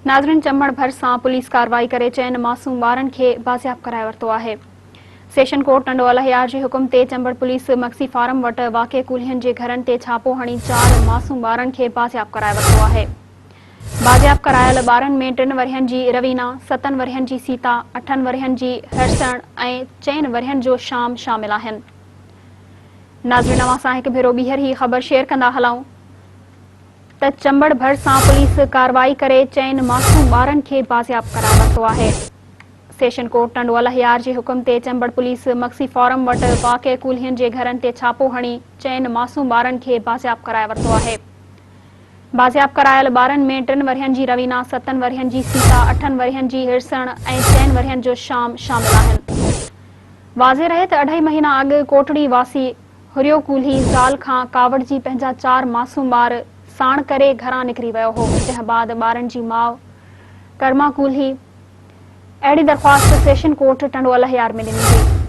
ناظرين چمبڙ ڀرسان پوليس ڪارروائي ڪري چئن معصوم ٻارن کي بازياب ڪرائي ورتو آهي. سيشن ڪورٽ ٽنڊو الهيار جي حڪم تي چمبڙ پوليس مگسي فارم وٽ واقع ڪولهين جي گهرن تي ڇاپو هڻي چار معصوم ٻارن کي بازياب ڪرائي ورتو آهي. بازياب ڪرايل ٻارن ۾ ٽن ورهين جي روينا، ستن ورهين جي سيتا، اٺن ورهين جي هرسڻ ۽ چئن ورهين جو شام شامل آهن. ناظرين اوهان سان هڪ ڀيرو ٻيهر هي خبر شيئر ڪندا هلون. ته چمبڙ ڀرسان پوليس ڪارروائي ڪري چئن معصوم ٻارن کي بازياب ڪرائي ورتو آهي. سيشن ڪورٽ ٽنڊو الهيار جي حڪم تي چمبڙ پوليس مگسي فارم وٽ واقع ڪولهين جي گهرن تي ڇاپو هڻي چئن معصوم ٻارن کي بازياب ڪرائي ورتو آهي. بازياب ڪرايل ٻارن ۾ ٽن ورهين جي روينا، ستن ورهين جي سيتا، اٺن ورهين جي هرسڻ ۽ چئن ورهين جو شام شامل آهن. واضح رهي ته اڍائي مهينا اڳ ڪوٽڙي واسي هريو ڪولهي زال کان ڪاوڙجي پنهنجا چار معصوم ٻار ساڻ ڪري گهران نڪري ويو هو، جنهن بعد ٻارن جي ماء ڪرما ڪولهي اهڙي درخواست سيشن ڪورٽ ٽنڊو الهيار ۾ ڏني هئي.